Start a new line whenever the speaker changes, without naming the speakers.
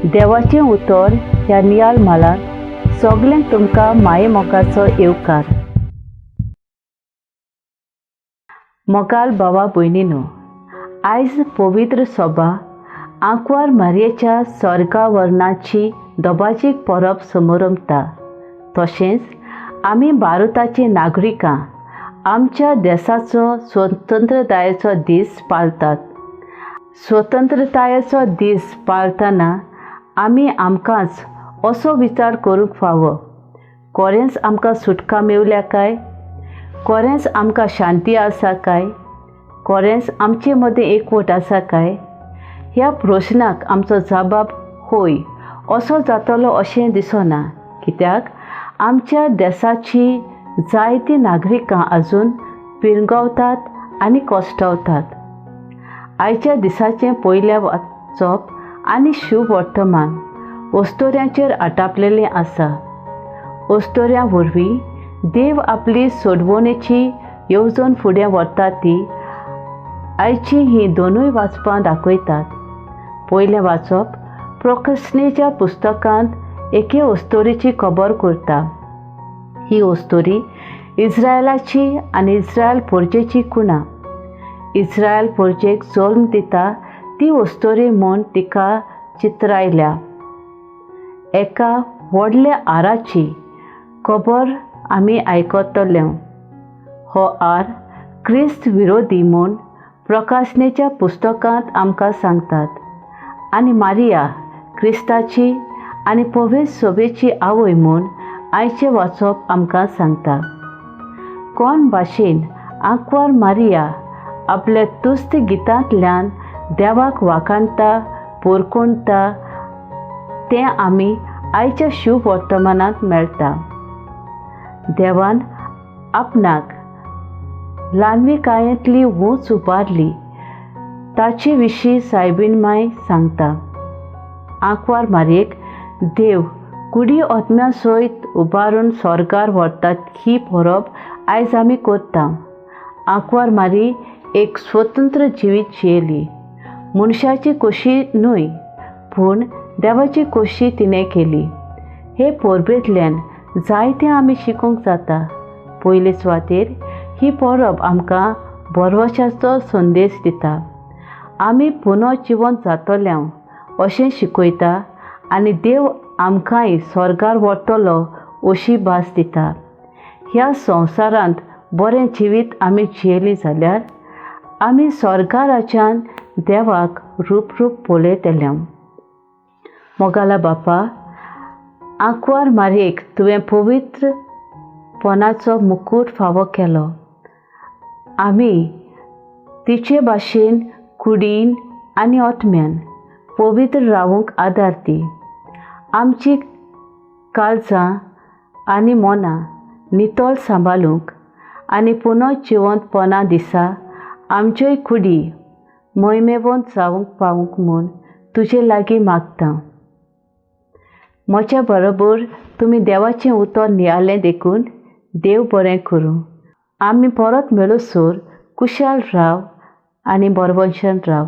देवाचें उतर ह्या नियाळ म्हालांत सगल्यांक तुमकां मायेमोगाचो येवकार. मोगाल भावा भयणीनो, आयज पवित्र सभा आंकवार मारयेच्या स्वर्गावर्णाची दबाजीक परब समरंभता. तशेंच आमी भारताची नागरिकां आमच्या देशाचो स्वतंत्रतायेचो दीस पाळतात. स्वतंत्रतायेचो दीस पाळतना आमी आमकांच असो विचार करूंक फावो, खरेंच आमकां सुटका मेवल्या काय? खरेंच आमकां शांती आसा काय? खरेंच आमचे मदें एकवट आसा काय? ह्या प्रश्नाक आमचो जबाब होय असो जातलो अशें दिसना, कित्याक आमच्या देशाची जायतीं नागरिकां अजून पिरंगवतात आनी कश्टवतात. आयच्या दिसाचें पयलें वाचप आनी शुभ वर्तमान अस्तोऱ्यांचेर आटापलेलें आसा. अस्तोऱ्यां वरवीं देव आपली सोडवणेची येवजण फुडें व्हरता ती आयची हीं दोनूय वाचपां दाखयतात. पयलें वाचप प्रकाशनेच्या पुस्तकांत एके अस्तोरीची खबर करता. ही अस्तोरी इस्रायलाची आनी इस्रायल पोरजेची कुणा. इस्रायल पोरजेक जल्म दिता ती अस्तोरी म्हूण तिका चित्रायल्या. एका व्हडल्या आराची खबर आमी आयकतले. हो आर क्रिस्त विरोधी म्हूण प्रकाशनेच्या पुस्तकांत आमकां सांगतात आनी मारिया क्रिस्ताची आनी पवित्र सभेची आवय म्हूण आयचें वाचप आमकां सांगता. कोण भाशेन आंकवार मारिया आपल्या तुस्त गितांतल्यान देवाक वाखाणटा, पोरकोणटा तें आमी आयच्या शुभ वर्तमानांत मेळटा. देवान आपणाक ल्हानविकायेंतली ऊंच उबारली ताचे विशीं सायबीण माय सांगता. आंकवार मारयेक देव कुडी आत्म्या सयत उबारून स्वर्गार व्हरतात ही परब आयज आमी करता. आंकवार मारी एक स्वतंत्र जिवीत जियेली. मनशाची खोशी न्हय पूण देवाची खोशी तिणें केली. हे परबेंतल्यान जायतें आमी शिकूंक जाता. पयले सुवातेर ही परब आमकां बरवशाचो संदेश दिता. आमी पुनः जिवंत जातले अशें शिकयता आनी देव आमकांय स्वर्गार व्हरतलो अशी भास दिता. ह्या संवसारांत बरें जिवीत आमी जियेलीं जाल्यार आमी स्वर्गाराच्यान देवाक रूप रूप पळयतले. मोगाला बापा, आंकवार मारयेक तुवें पवित्र पणाचो मुकूट फावो केलो. आमी तिचे भाशेन कुडीन आनी आत्म्यान पवित्र रावूंक आदार दी. आमची काळजां आनी मनां नितळ सांबाळूंक आनी पुनः जिवंतपणा दिसा आमच्योय कुडी मोहिमेवंत जावंक पावूंक म्हूण तुजे लागीं मागता. म्हज्या बरोबर तुमी देवाचें उतर नियाळ्ळें देखून देव बरें करूं. आमी परत मेळसर कुशाल राव आनी बरवंशन राव.